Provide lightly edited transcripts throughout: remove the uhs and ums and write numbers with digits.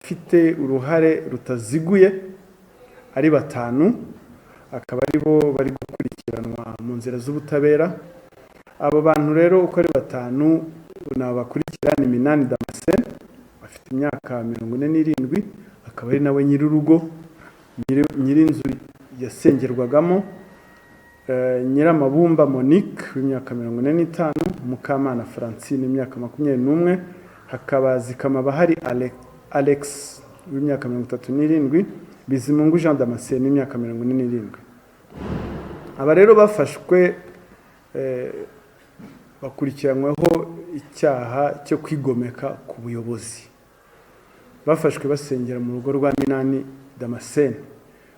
Abafite uruhare rutaziguye ari batanu, akaba ari bo bari gukurikiranwa mu nzira z'ubutabera. Abo bantu rero uko ari batanu ni abakurikira: ni Minani Damascene, afite imyaka 47, akaba ari nawe nyir'urugo, nyir'inzu yasengerwagamo, Nyiramabumba Monique w'imyaka 45, Mukamana Francine w'imyaka 21, hakaba Zikamabahari Alex w'imyaka 37, Bizimungu Jean Damascene w'imyaka 47. Aba rero bafashwe, bakurikiranyweho icyaha cyo kwigomeka ku buyobozi. Bafashwe basengera mu rugo rwa Minani Damascene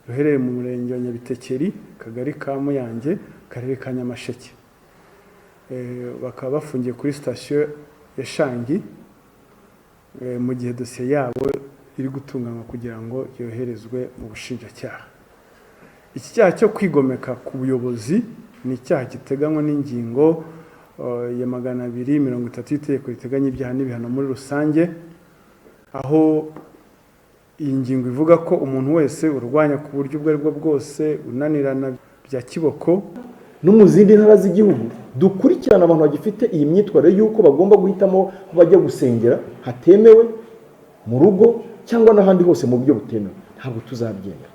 ruherereye mu murenge wa Nyabitekeri, kagari ka Muyange, karere ka Nyamasheke. Bakaba bafungiye kuri sitasiyo ya Shangi, mu gihe dosiye yabo iri gutunganywa kugira ngo yoherezwe mu bushinjacyaha. Iki cyaha cyo kwigomeka ku buyobozi ni icyaha giteganywa n'ingingo ya 230 y'itegeko riteganya ibyaha n'ibihano muri rusange, aho iyi ngingo ivuga ko umuntu wese urwanya ku buryo ubwo aribwo bwose, unanirana bya kiboko, no mu zindi ntara z'igihugu dukurikirana abantu bagifite iyi myitwarire y'uko bagomba guhitamo aho bajya gusengera hatemewe, mu rugo cyangwa n'ahandi hose mu buryo butemewe. Ntabwo tuzabyemera,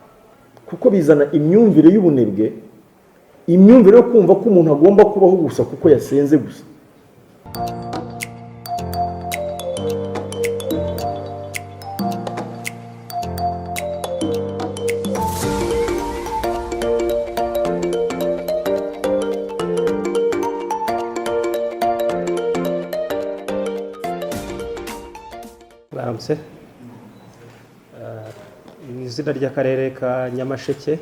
kuko bizana imyumvire y'ubunebwe, imyumvire yo kumva ko umuntu agomba kubaho gusa kuko yasenze gusa. Mwaramutse. Mu izina ry'akarere ka Nyamasheke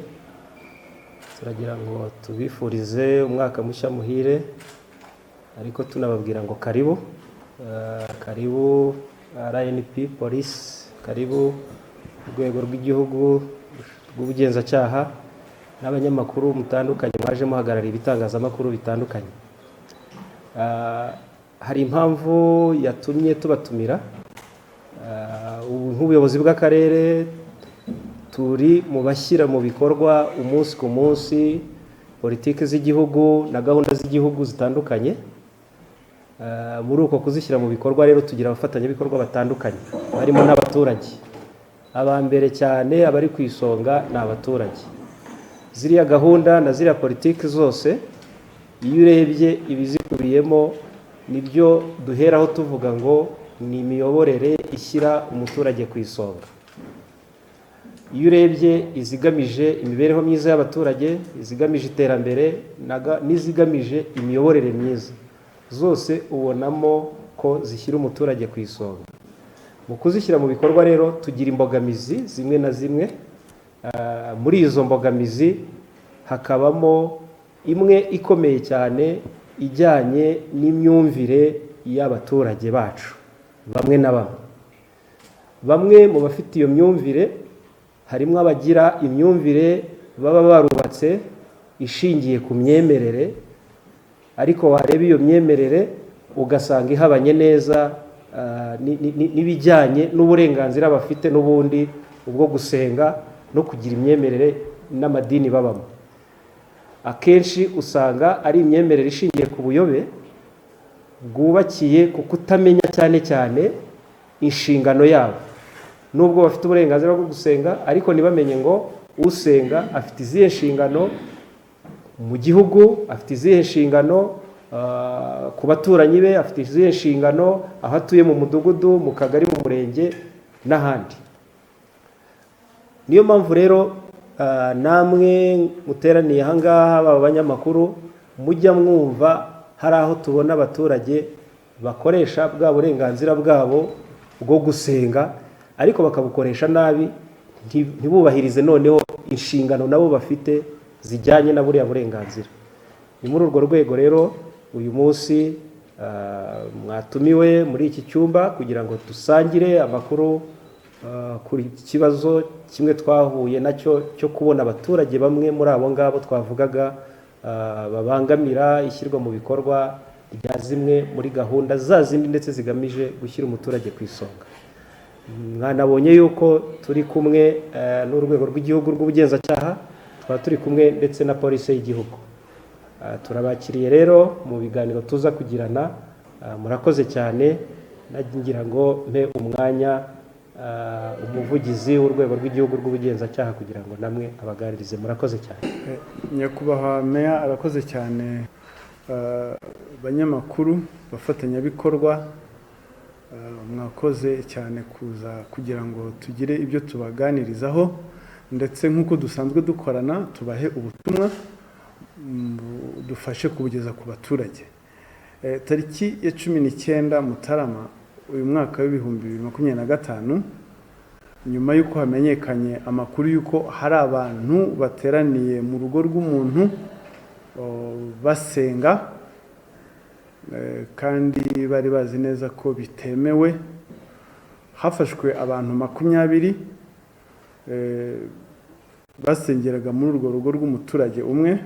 turagira ngo tubifurize umwaka mushya muhire, ariko tunababwira ngo karibu. Karibu RNP polisi, karibu urwego rw'igihugu rw'ubugenzacyaha n'abanyamakuru mutandukanye mwaje muhagarariye ibitangazamakuru bitandukanye. Hari impamvu yatumye tubatumira. Ubu nk'ubuyobozi bw'akarere turi mu bashyira mu bikorwa umunsi ku munsi politiki z'igihugu na gahunda z'igihugu zitandukanye. Muri uko kuzishyira mu bikorwa rero tugira abafatanyabikorwa batandukanye barimo n'abaturage. Aba mbere cyane abari ku isonga ni abaturage. Ziriya gahunda na ziriya politiki zose, iyo urebye ibizikubiyemo, nibyo duheraho tuvuga ngo ni imiyoborere ishyira umuturage ku isonga. Iyo urebye izigamije imibereho myiza y'abaturage, izigamije iterambere n'izigamije imiyoborere myiza, zose ubonamo ko zishyira umuturage ku isonga. Mu kuzishyira mu bikorwa rero tugira imbogamizi zimwe na zimwe. Muri izo mbogamizi hakabamo imwe ikomeye cyane ijyanye n'imyumvire y'abaturage bacu bamwe na bamwe. Bamwe mu bafite iyo myumvire harimo abagira imyumvire baba barubatse ishingiye ku myemerere, ariko wareba iyo myemerere ugasanga ihabanye neza n'ibijyanye n'uburenganzira bafite n'ubundi ubwo gusenga no kugira imyemerere n'amadini babamo. Akenshi usanga ari imyemerere ishingiye ku buyobe bwubakiye ku kutamenya cyane cyane inshingano yabo. Nubwo bafite uburenganzira bwo gusenga, ariko ntibamenye ngo usenga afite izihe nshingano mu gihugu, afite izihe nshingano ku baturanyi be, afite izihe nshingano aho atuye mu mudugudu, mu kagari, mu murenge n'ahandi. Niyo mpamvu rero namwe muteraniye aha ngaha, baba abanyamakuru, mujya mwumva hari aho tubona abaturage bakoresha bwa burenganzira bwabo bwo gusenga, ariko bakabukoresha nabi, ntibubahirize noneho inshingano nabo bafite zijyanye na buriya burenganzira. Ni muri urwo rwego rero uyu munsi mwatumiwe muri iki cyumba kugira ngo dusangire amakuru kuri iki kibazo kimwe twahuye nacyo cyo kubona abaturage bamwe muri abo ngabo twavugaga, babangamira ishyirwa mu bikorwa rya zimwe muri gahunda za zindi ndetse zigamije gushyira umuturage ku isonga. Mwanabonye yuko turi kumwe n'urwego rw'igihugu rw'ubugenzacyaha, tukaba turi kumwe ndetse na polisi y'igihugu. Turabakiriye rero mu biganiro tuza kugirana. Murakoze cyane. Nagira ngo mpe umwanya umuvugizi w'urwego rw'igihugu rw'ubugenzacyaha kugira ngo namwe abaganirize. Murakoze cyane. Nyakubahwa Meya, arakoze cyane. Banyamakuru, bafatanyabikorwa, mwakoze cyane kuza kugira ngo tugire ibyo tubaganirizaho, ndetse nk'uko dusanzwe dukorana tubahe ubutumwa, dufashe kubugeza ku baturage. Tariki ya 19 Mutarama uyu mwaka wa 2025, nyuma y'uko hamenyekanye amakuru y'uko hari abantu bateraniye mu rugo rw'umuntu basenga, kandi bari bazi neza ko bitemewe, hafashwe abantu 20 basengeraga muri urwo rugo rw'umuturage umwe.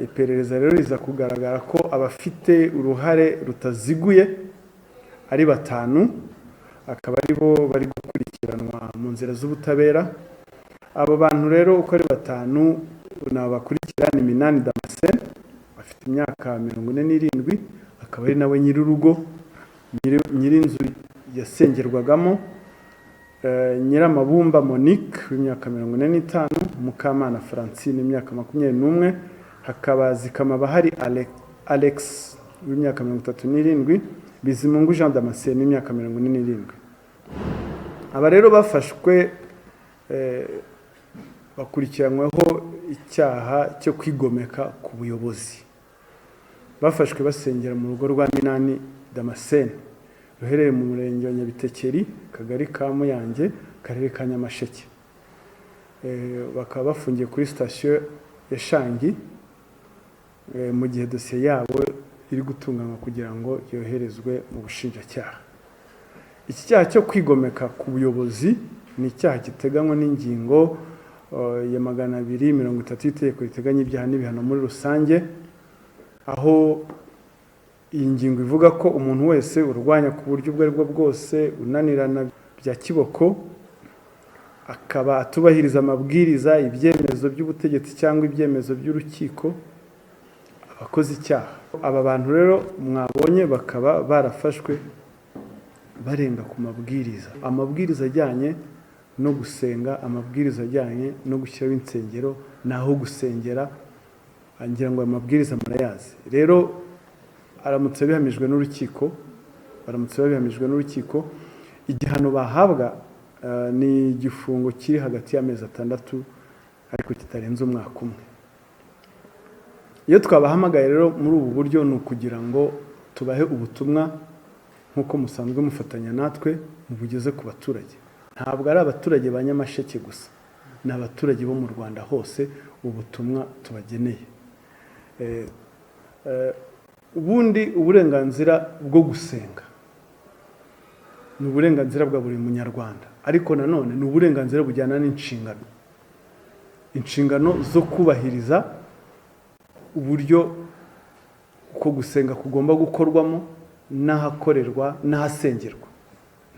Iperereza rero riza kugaragara ko abafite uruhare rutaziguye ari batanu, akaba ari bo bari gukurikiranwa mu nzira z'ubutabera. Abo bantu rero uko ari batanu ni abakurikira: ni Minani Damascene, afite imyaka 47, akaba ari nawe nyir'urugo, nyir'inzu yasengerwagamo, Nyiramabumba Monique w'imyaka 45, Mukamana Francine w'imyaka 21, hakaba Zikamabahari Alex w'imyaka 37, Bizimungu Jean Damascene w'imyaka 47. Aba rero bafashwe, bakurikiranyweho icyaha cyo kwigomeka ku buyobozi. Bafashwe basengera mu rugo rwa Minani Damascene ruherereye mu murenge wa Nyabitekeri, kagari ka Muyange, karere ka Nyamasheke. Bakaba bafungiye kuri sitasiyo ya Shangi, mu gihe dosiye yabo iri gutunganywa kugira ngo yoherezwe mu bushinjacyaha. Iki cyaha cyo kwigomeka ku buyobozi ni icyaha giteganywa n'ingingo ya 230 y'itegeko riteganya ibyaha n'ibihano muri rusange, aho iyi ngingo ivuga ko umuntu wese urwanya ku buryo ubwo aribwo bwose, unanirana bya kiboko, akaba atubahiriza amabwiriza, ibyemezo by'ubutegetsi cyangwa ibyemezo by'urukiko, abakoze icyaha. Aba bantu rero mwabonye bakaba barafashwe barenga ku mabwiriza, amabwiriza ajyanye no gusenga, amabwiriza ajyanye no gushyiraho insengero n'aho gusengera. Ngira ngo ayo mabwiriza murayazi. Rero aramutse bihamijwe n'urukiko, baramutse babihamijwe n'urukiko, igihano bahabwa ni igifungo kiri hagati y'amezi 6 ariko kitarenze umwaka umwe. Iyo twabahamagaye rero muri ubu buryo ni ukugira ngo tubahe ubutumwa nk'uko musanzwe mufatanya natwe mubugeze ku baturage. Ntabwo ari abaturage ba Nyamasheke gusa, ni abaturage bo mu Rwanda hose ubutumwa tubageneye. Ubundi uburenganzira bwo gusenga ni uburenganzira bwa buri munyarwanda, ariko nanone ni uburenganzira bujyana n'inshingano, inshingano zo kubahiriza uburyo uko gusenga kugomba gukorwamo, n'ahakorerwa n'ahasengerwa.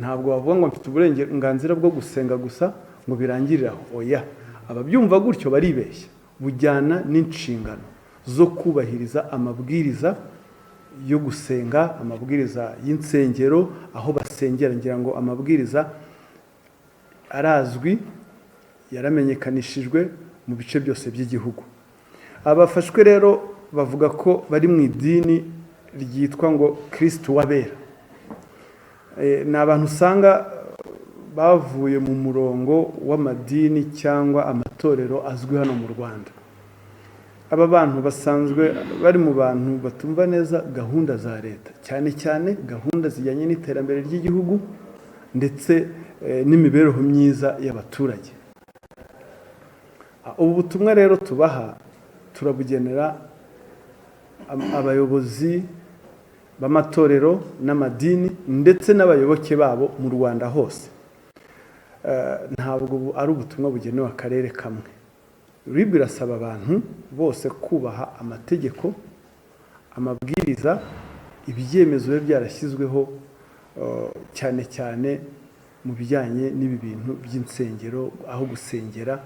Ntabwo bavuga ngo mfite uburenganzira bwo gusenga gusa ngo birangirire aho. Oya, ababyumva gutyo baribeshya. Bujyana n'inshingano zo kubahiriza amabwiriza yo gusenga, amabwiriza y'insengero, aho basengera. Ngira ngo amabwiriza arazwi, yaramenyekanishijwe mu bice byose by'igihugu. Abafashwe rero bavuga ko bari mu idini ryitwa ngo Kirisitu w'abera. Ni abantu usanga bavuye mu murongo w'amadini cyangwa amatorero azwi hano mu Rwanda. Aba bantu basanzwe bari mu bantu batumva neza gahunda za leta, cyane cyane gahunda zijyanye n'iterambere ry'igihugu ndetse n'imibereho myiza y'abaturage. Ubu butumwa rero tubaha turabugenera abayobozi b'amatorero n'amadini ndetse n'abayoboke babo mu Rwanda hose. Ntabwo ari ubutumwa bugenewe akarere kamwe. RIB irasaba abantu bose kubaha amategeko, amabwiriza, ibyemezo biba byarashyizweho, cyane cyane mu bijyanye n'ibi bintu by'insengero, aho gusengera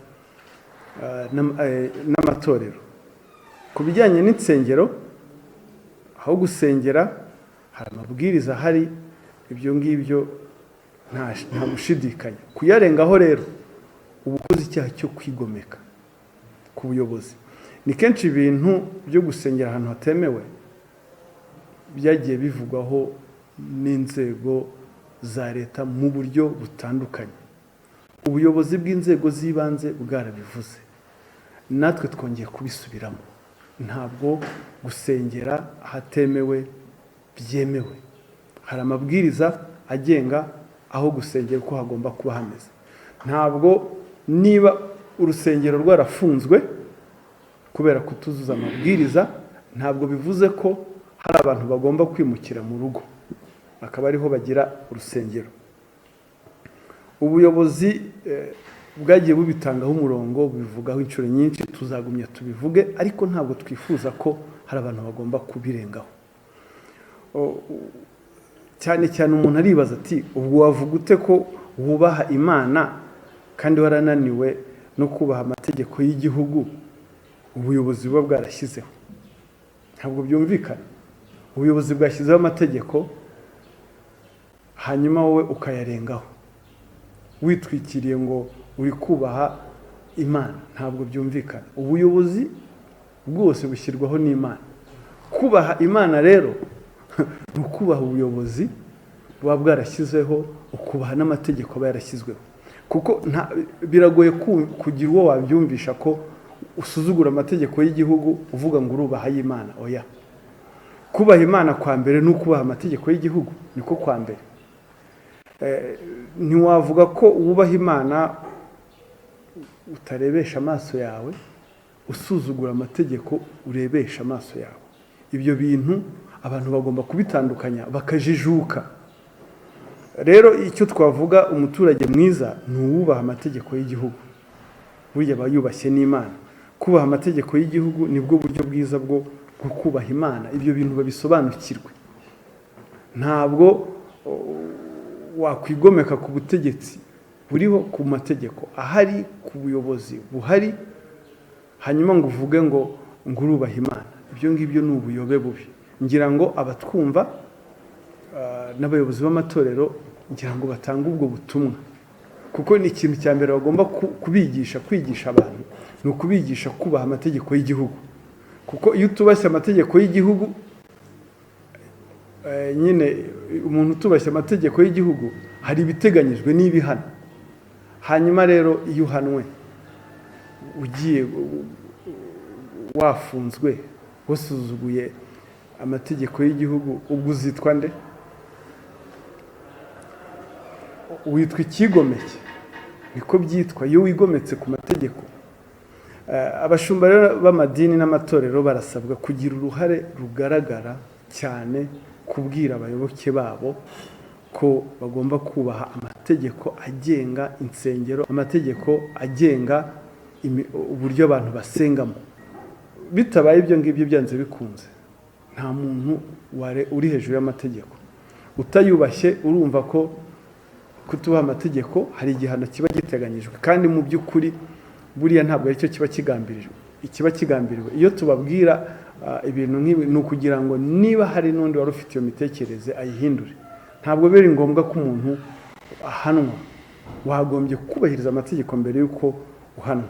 n'amatorero. Ku bijyanye n'insengero, aho gusengera, hari amabwiriza ahari, ibyo ngibyo nta gushidikanya. Kuyarengaho rero uba ukoze icyaha cyo kwigomeka ku buyobozi. Ni kenshi ibintu byo gusengera ahantu hatemewe byagiye bivugwaho n'inzego za leta mu buryo butandukanye. Ubuyobozi bw'inzego z'ibanze bwarabivuze, natwe twongeye kubisubiramo. Ntabwo gusengera ahatemewe byemewe. Hari amabwiriza agenga aho gusengera uko hagomba kuba hameze. Ntabwo niba urusengero rwarafunzwe kubera kutuzuza amabwiriza, ntabwo bivuze ko hari abantu bagomba kwimukira mu rugo akaba ariho bagira urusengero. Ubuyobozi bwagiye bubitangaho umurongo, bubivugaho inshuro nyinshi, tuzagumya tubivuge, ariko ntabwo twifuza ko hari abantu bagomba kubirengaho. Cyane cyane umuntu aribaza ati: "Ubwo wavuga ute ko wubaha Imana kandi warananiwe no kubaha amategeko y'igihugu ubuyobozi buba bwarashyizeho?" Ntabwo byumvikana. Ubuyobozi bwashyizeho amategeko, hanyuma wowe ukayarengaho witwikiriye ngo uri kubaha Imana. Ntabwo byumvikana. Ubuyobozi bwose bushyirwaho n'Imana. Kubaha Imana rero ni ukubaha ubuyobozi buba bwarashyizeho, ukubaha n'amategeko aba yarashyizweho, kuko biragoye kugira uwo wabyumvisha ko usuzugura amategeko y'igihugu uvuga ngo urubaha y'Imana. Oya, kubaha Imana kwa mbere ni ukubaha amategeko y'igihugu, niko kwa mbere. Ntiwavuga ko wubaha Imana utarebesha amaso yawe, usuzugura amategeko urebesha amaso yawe. Ibyo bintu abantu bagomba kubitandukanya bakajijuka. Rero icyo twavuga, umuturage mwiza ni uwubaha amategeko y'igihugu, burya aba yubashye n'Imana. Kubaha amategeko y'igihugu nibwo buryo bwiza bwo kubaha Imana. Ibyo bintu babisobanukirwe. Ntabwo wakwigomeka ku butegetsi buriho, ku mategeko ahari, ku buyobozi buhari, hanyuma ngo uvuge ngo urubahe Imana. Ibyo ngibyo ni ubuyobe bubi. Ngira ngo abatwumva n'abayobozi b'amatorero, ngira ngo batange ubwo butumwa, kuko ni ikintu cya mbere bagomba kubigisha. Kwigisha abantu ni ukubigisha kubaha amategeko y'igihugu, kuko iyo utubashye amategeko y'igihugu, nyine umuntu utubashye amategeko y'igihugu hari ibiteganyijwe n'ibihano. Hanyuma rero iyo uhanwe, ugiye wafunzwe, wasuzuguye amategeko y'igihugu, ubwo uzitwa nde? Witwa icyigomeke, niko byitwa iyo wigometse ku mategeko. Abashumba rero b'amadini n'amatorero barasabwa kugira uruhare rugaragara cyane kubwira abayoboke babo ko bagomba kubaha amategeko agenga insengero, amategeko agenga uburyo abantu basengamo. Bitabaye ibyo ngibyo, byanze bikunze nta muntu uri hejuru y'amategeko. Utayubashye, urumva ko kutubaha amategeko hari igihano kiba giteganyijwe, kandi mu by'ukuri buriya ntabwo aricyo kiba kigambirijwe. Ikiba kigambiriwe iyo tubabwira ibintu nk'ibi ni ukugira ngo niba hari n'undi wari ufite iyo mitekerereze ayihindure. Ntabwo biri ngombwa ko umuntu ahanwa, wagombye kubahiriza amategeko mbere y'uko uhanwa.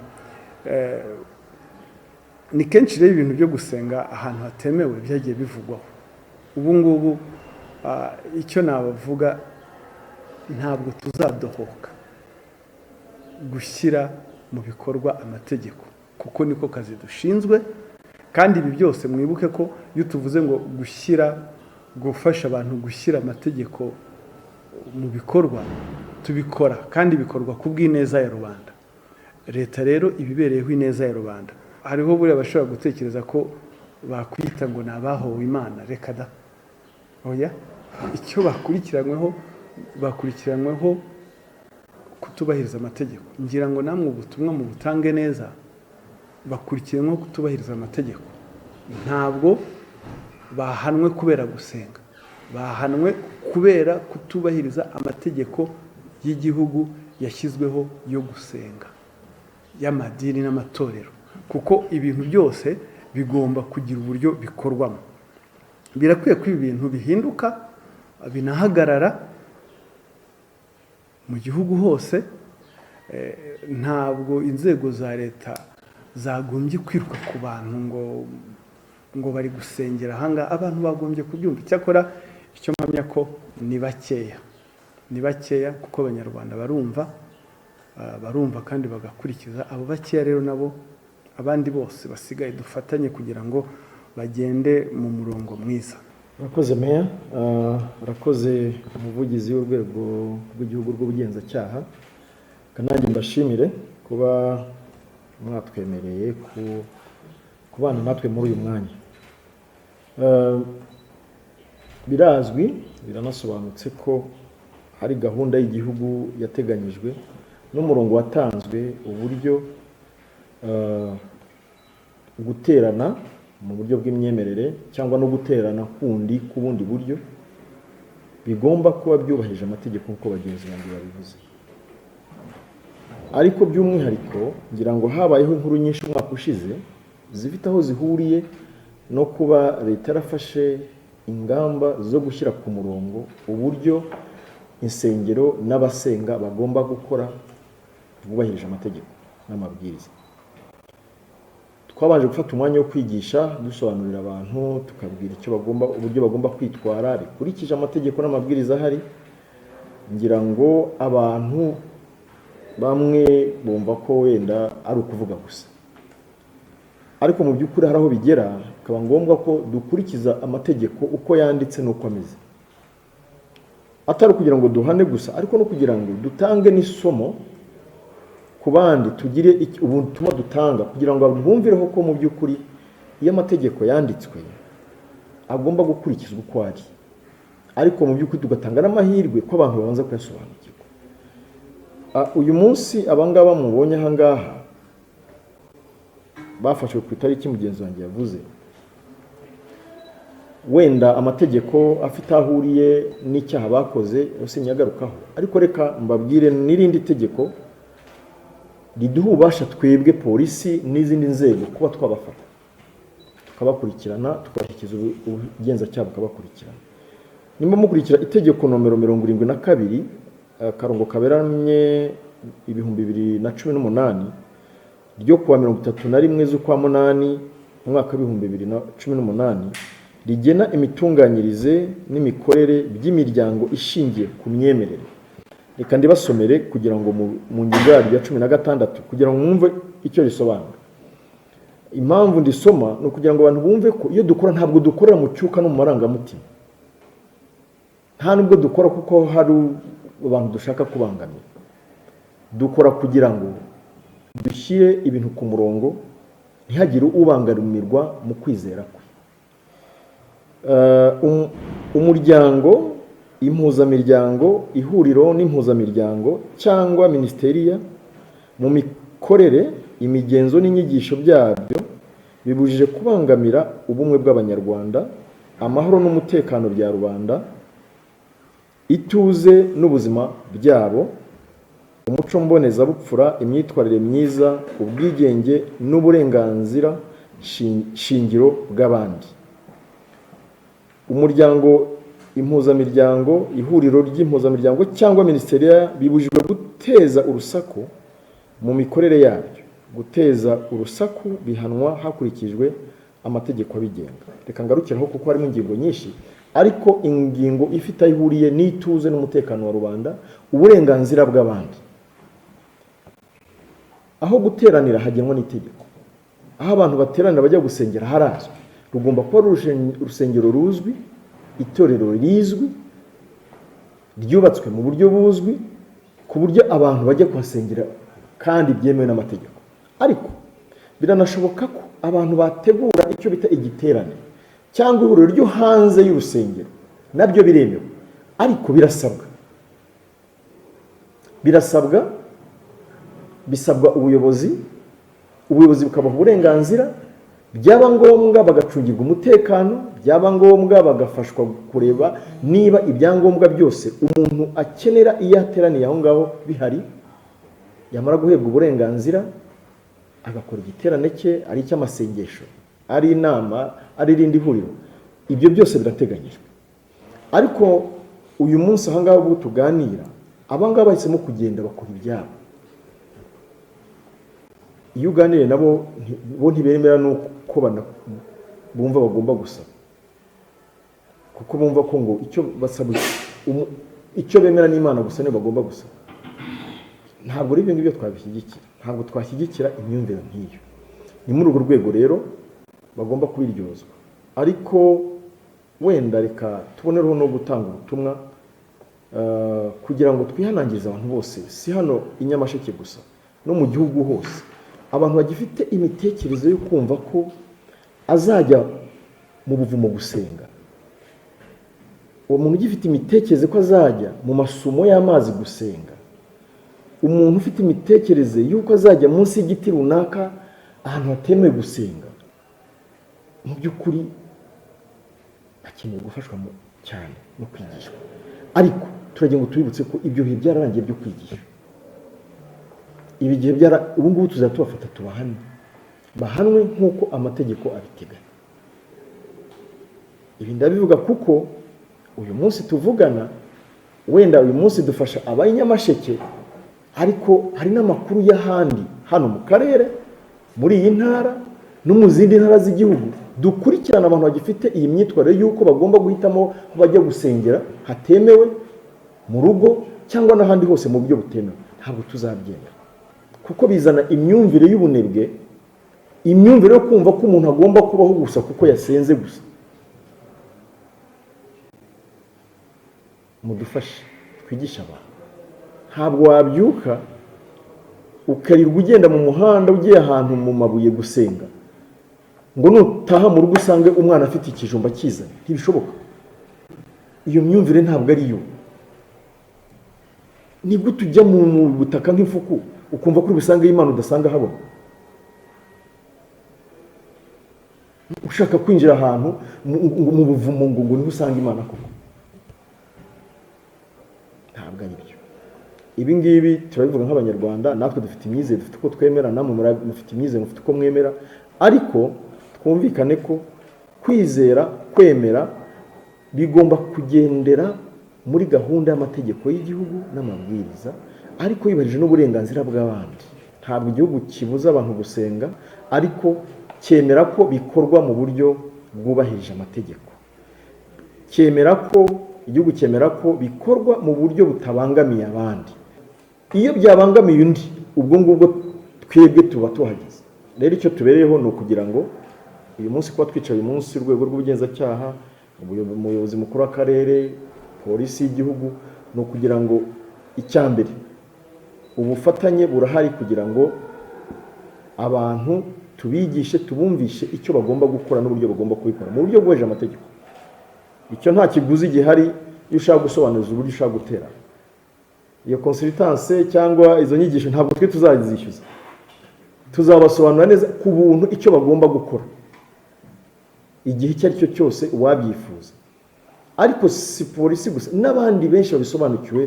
Ni kenshi rero ibintu byo gusenga ahantu hatemewe byagiye bivugwaho. Ubu ngubu icyo nabavuga, ntabwo tuzadohoka gushyira mu bikorwa amategeko, kuko niko kazi dushinzwe. Kandi ibi byose mwibuke ko iyo tuvuze ngo gushyira, gufasha abantu gushyira amategeko mu bikorwa, tubikora kandi bikorwa ku bw'ineza ya rubanda. Leta rero ibibereyeho ineza ya rubanda. Hariho buriya bashobora gutekereza ko bakwita ngo ni abahowe Imana. Reka da, oya. Icyo bakurikiranyweho, bakurikiranyweho kutubahiriza amategeko. Ngira ngo namwe ubutumwa mu butange neza. Bakurikiranyweho kutubahiriza amategeko, ntabwo bahanwe kubera gusenga, bahanwe kubera kutubahiriza amategeko. y'igihugu yashyizweho yo gusenga, y'amadini n'amatorero, kuko ibintu byose bigomba kugira uburyo bikorwamo. Birakwiye ko ibi bintu bihinduka, binahagarara mu gihugu hose. Ntabwo inzego za leta zagombye kwiruka ku bantu ngo bari gusengera ahangaha. Abantu bagombye kubyumva. Icyakora icyo mpamya ko ni bakeya, ni bakeya, kuko Abanyarwanda barumva kandi bagakurikiza. Abo bakeya rero nabo, abandi bose basigaye dufatanye kugira ngo bagende mu murongo mwiza. Urakoze, meya. Urakoze, umuvugizi w'Urwego rw'Igihugu rw'Ubugenzacyaha. Nanjye mbashimire kuba mwatwemereye kubana natwe muri uyu mwanya. Birazwi, biranasobanutse ko hari gahunda y'igihugu yateganyijwe n'umurongo watanzwe, uburyo guterana mu buryo bw'imyemerere cyangwa no guterana kundi ku bundi buryo bigomba kuba byubahirije amategeko, nk'uko bagenzi banjye babivuze. Ariko by'umwihariko ngira ngo habayeho inkuru nyinshi umwaka ushize zifite aho zihuriye no kuba leta yarafashe ingamba zo gushyira ku murongo uburyo insengero n'abasenga bagomba gukora bubahirije amategeko n'amabwiriza. Twabanje gufata umwanya wo kwigisha, dusobanurira abantu, tukabwira icyo bagomba, uburyo bagomba kwitwara bikurikije amategeko n'amabwiriza ahari. Ngira ngo abantu bamwe bumva ko wenda ari ukuvuga gusa, ariko mu by'ukuri hari aho bigera bikaba ngombwa ko dukurikiza amategeko uko yanditse n'uko ameze, atari ukugira ngo duhane gusa, ariko no kugira ngo dutange n'isomo ku bandi, tugire ubutumwa dutanga kugira ngo bumvireho ko mu by'ukuri iyo amategeko yanditswe agomba gukurikizwa uko ari, ariko mu by'ukuri tugatanga n'amahirwe ko abantu babanza kuyasobanukirwa. Uyu munsi abangaba mubonye ahangaha bafashwe ku itariki mugenzi wanjye yavuze, wenda amategeko afite aho ahuriye n'icyaha bakoze sinyagarukaho, ariko reka mbabwire n'irindi tegeko riduha ububasha twebwe polisi n'izindi nzego kuba twabafata, tukabakurikirana, tukabashyikiza ubugenzacyaha bukabakurikirana. Nimba mukurikira itegeko nomero 72 akarongo kaberamye 2018 ryo kuwa 31 z'ukwa munani umwaka wa 2018, rigena imitunganyirize n'imikorere by'imiryango ishingiye ku myemerere, reka ndibasomere kugira ngo mu ngingo yaryo ya 16, kugira ngo mwumve icyo risobanura. Impamvu ndisoma ni ukugira ngo abantu bumve ko iyo dukora ntabwo dukorera mu cyuka no mu marangamutima, nta nubwo dukora kuko hari abantu dushaka kubangamira. Dukora kugira ngo dushyire ibintu ku murongo, ntihagire ubangamirwa mu kwizera kwe. Umuryango, impuzamiryango, ihuriro n'impuzamiryango cyangwa minisiteri, mu mikorere, imigenzo n'inyigisho byabyo, bibujije kubangamira ubumwe bw'Abanyarwanda, amahoro n'umutekano bya rubanda, ituze n'ubuzima byabo, umuco mbonezabupfura, imyitwarire myiza, ubwigenge n'uburenganzira shingiro bw'abandi. Umuryango, impuzamiryango, ihuriro ry'impuzamiryango cyangwa minisiteri bibujijwe guteza urusaku mu mikorere yabyo. Guteza urusaku bihanwa hakurikijwe amategeko abigenga. Reka ngarukiraho kuko harimo ingingo nyinshi, ariko ingingo ifite aho ihuriye n'ituze n'umutekano wa rubanda, uburenganzira bw'abandi. Aho guteranira hagenwa n'itegeko. Aho abantu bateranira bajya gusengera harazwi, rugomba kuba ari urusengero ruzwi, itorero rizwi, ryubatswe mu buryo buzwi, ku buryo abantu bajya kuhasengera kandi byemewe n'amategeko. Ariko biranashoboka ko abantu bategura icyo bita igiterane cyangwa ihuriro ryo hanze y'urusengero, nabyo biremewe, ariko bisabwa ubuyobozi, ubuyobozi bukabaha uburenganzira. Byaba ngombwa bagacungirwa umutekano, byaba ngombwa bagafashwa kureba niba ibyangombwa byose umuntu akenera iyo ateraniye aho ngaho bihari. Yamara guhabwa uburenganzira, agakora igiterane cye, ari icy'amasengesho, ari inama, ari irindi huriro. Ibyo byose birateganyijwe. Ariko uyu munsi aha ngaha ubwo tuganira, aba ngaba bahisemo kugenda bakora ibyabo. Iyo uganiriye nabo, bo ntibemera n'uko bumva bagomba gusaba, kuko bumva ko ngo icyo basaba, icyo bemera n'Imana gusa niyo bagomba gusaba. Ntabwo ari ibyo ngibyo twabishyigikira, ntabwo twashyigikira imyumvire nk'iyo. Ni muri urwo rwego rero bagomba kubiryozwa. Ariko wenda reka tubonereho no gutanga ubutumwa kugira ngo twihanangirize abantu bose, si hano i Nyamasheke gusa, no mu gihugu hose, abantu bagifite imitekerereze yo kumva ko azajya mu buvumo gusenga, uwo muntu ugifite imitekerereze ko azajya mu masumo y'amazi gusenga, umuntu ufite imitekerereze y'uko azajya munsi y'igiti runaka ahantu hatemewe gusenga, mu by'ukuri akeneye gufashwa cyane no kwigishwa. Ariko turagira ngo tubibutse ko ibyo bihe byararangiye byo kwigisha. Ibi gihe byara ubu ngubu tuzajya tubafata tubahane, bahanwe nk'uko amategeko abiteganya. Ibi ndabivuga kuko uyu munsi tuvugana, wenda uyu munsi dufasha abanyamasheke, ariko hari n'amakuru y'ahandi hano mu karere, muri iyi ntara no mu zindi ntara z'igihugu, dukurikirana abantu bagifite iyi myitwarire y'uko bagomba guhitamo aho bajya gusengera hatemewe, mu rugo cyangwa n'ahandi hose mu buryo butemewe. Ntabwo tuzabyemera, kuko bizana imyumvire y'ubunebwe, imyumvire yo kumva ko umuntu agomba kubaho gusa kuko yasenze gusa. Mudufashe twigishe abantu. Ntabwo wabyuka ukarirwa ugenda mu muhanda ugiye ahantu mu mabuye gusenga, ngo nutaha mu rugo usange umwana afite ikijumba akizanye. Ntibishoboka. Iyo myumvire ntabwo ari yo. Ni gute ujya mu butaka nk'ifuku ukumva ko uri busange Imana udasanga habona? Ushaka kwinjira ahantu mu buvumo ngo niho usanga Imana koko? Ntabwo ari byo. Ibi ngibi turabivuga nk'Abanyarwanda, natwe dufite imyizerere, dufite uko twemera, namwe mufite imyizerere, mufite uko mwemera. Ariko twumvikane ko kwizera, kwemera bigomba kugendera muri gahunda y'amategeko y'igihugu n'amabwiriza, ariko yubahirije n'uburenganzira bw'abandi. Ntabwo igihugu kibuza abantu gusenga, ariko cyemera ko bikorwa mu buryo bwubahirije amategeko. Cyemera ko igihugu cyemera ko bikorwa mu buryo butabangamiye abandi. Iyo byabangamiye undi, ubwo ngubwo twebwe tuba tuhageze. Rero icyo tubereyeho ni ukugira ngo uyu munsi kuba twicaye uyu munsi, urwego rw'ubugenzacyaha, umuyobozi mukuru w'akarere, polisi y'igihugu, ni ukugira ngo icya mbere ubufatanye burahari kugira ngo abantu tubigishe, tubumvishe icyo bagomba gukora n'uburyo bagomba kubikora mu buryo bwubahirije amategeko. Icyo nta kiguzi gihari iyo ushaka gusobanuza uburyo ushaka gutera iyo consultance cyangwa izo nyigisho, ntabwo twe tuzazishyuza. Tuzabasobanurira neza ku buntu icyo bagomba gukora igihe icyo ari cyo cyose uwabyifuza. Ariko si polisi gusa, n'abandi benshi babisobanukiwe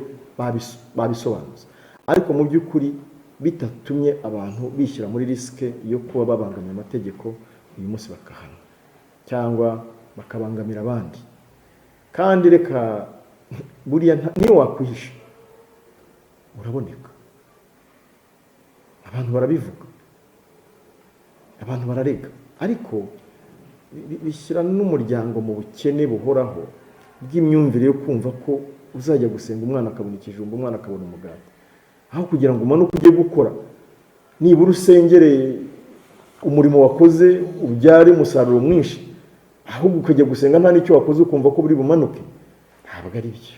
babisobanuza, ariko mu by'ukuri bitatumye abantu bishyira muri risque yo kuba babangamiye amategeko uyu munsi bakahanwa cyangwa bakabangamira abandi. Kandi reka buriya niyo wakwihisha uraboneka, abantu barabivuga, abantu bararega, ariko bishyira n'umuryango mu bukene buhoraho bw'imyumvire yo kumva ko uzajya gusenga umwana akabona ikijumba, umwana akabona umugati, aho kugira ngo umanuke ujye gukora, nibura usengere umurimo wakoze ubyare umusaruro mwinshi, ahubwo ukajya gusenga nta n'icyo wakoze ukumva ko buri bumanuke. Ntabwo ari byo.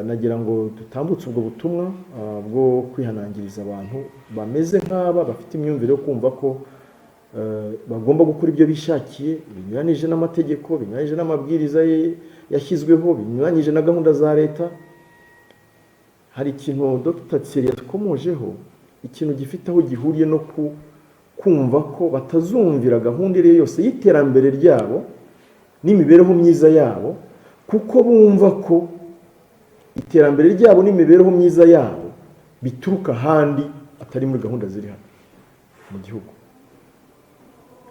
Nagira ngo dutambutse ubwo butumwa bwo kwihanangiriza abantu bameze nk'aba, bafite imyumvire yo kumva ko bagomba gukora ibyo bishakiye binyuranije n'amategeko, binyuranyije n'amabwiriza yashyizweho, binyuranyije na gahunda za leta. Hari ikintu Dr Thierry yakomojeho, ikintu gifite aho gihuriye no Kumva ko batazumvira gahunda iyo ari yo yose y'iterambere ryabo n'imibereho myiza yabo, kuko bumva ko iterambere ryabo n'imibereho myiza yabo bituruka ahandi atari muri gahunda ziri hano mu gihugu.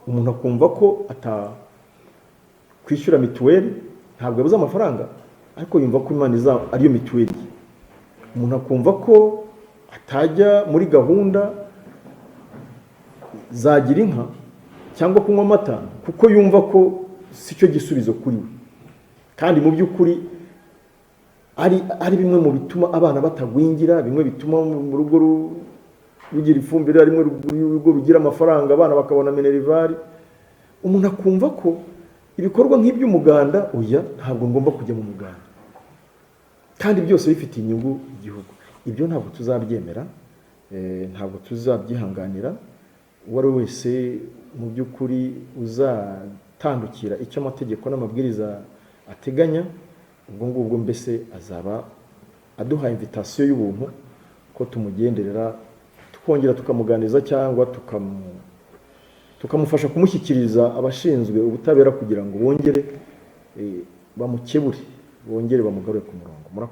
Umuntu akumva ko atakwishyura mituweli, ntabwo yabuze amafaranga, ariko yumva ko Imana ariyo mituweli ye. Umuntu akumva ko atajya muri gahunda za gira inka cyangwa kunywa amata, kuko yumva ko si cyo gisubizo kuri we, kandi mu by'ukuri ari bimwe mu bituma abana batagwingira, bimwe bituma mu rugo rugira ifumbire, rimwe urugo rugira amafaranga, abana bakabona minerval. Umuntu akumva ko ibikorwa nk'iby'umuganda, oya, ntabwo ngomba kujya mu muganda, kandi byose bifitiye inyungu igihugu. Ibyo ntabwo tuzabyemera, ntabwo tuzabyihanganira. Uwo ari we wese mu by'ukuri uzatandukira icyo amategeko n'amabwiriza ateganya, ubwo ngubwo mbese azaba aduhaye invitation y'ubuntu ko tumugenderera, tukongera tukamuganiriza cyangwa tukamufasha kumushyikiriza abashinzwe ubutabera kugira ngo bongere bamukebure, bongere bamugarure ku murongo. Murakoze.